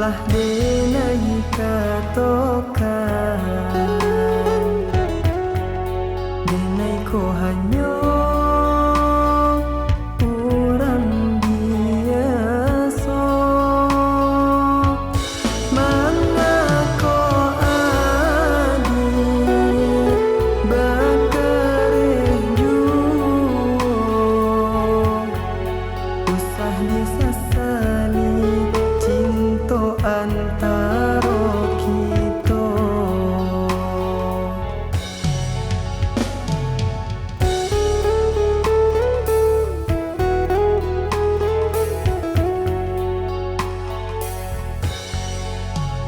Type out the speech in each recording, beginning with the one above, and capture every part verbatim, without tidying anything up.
Denai katokan, denai ko hanyo urang biaso. Mangako adik bakareh juo? Usah disasali cinto antaro kito.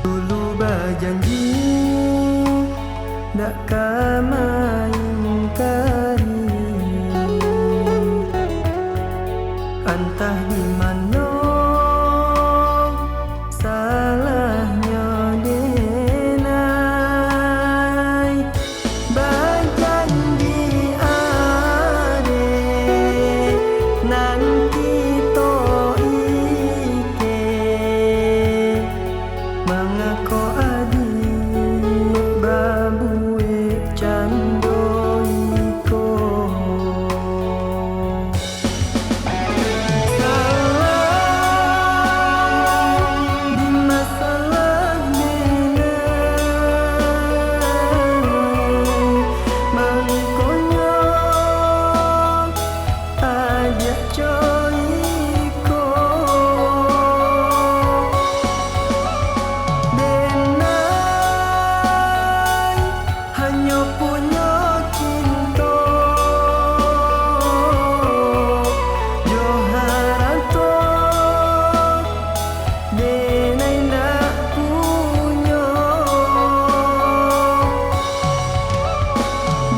Dulu bajanji dak ka maingkari, antah di mano salahnyo denai. Bajanji adik nan kito ikek, mangako adik babuek cando iko? Salah di masalah denai, mangkonyo adiak co iko. Denai hanyo punyo cinto jo harato, denai ndak punyo.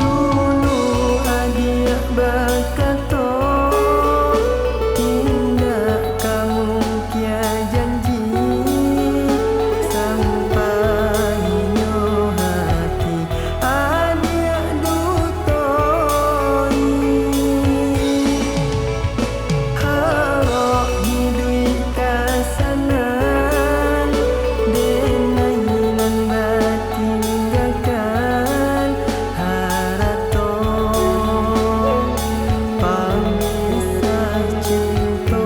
Dulu adiak bakato, indak ka mungkia janji, sampai inyo hati adiak dutoi. Harok iduik ka sanang, denai nan batinggakan harato, pamisah cinto.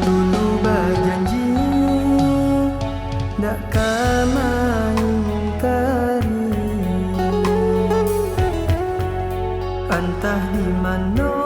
Dulu bajanji dak ka maingkari, antah di mano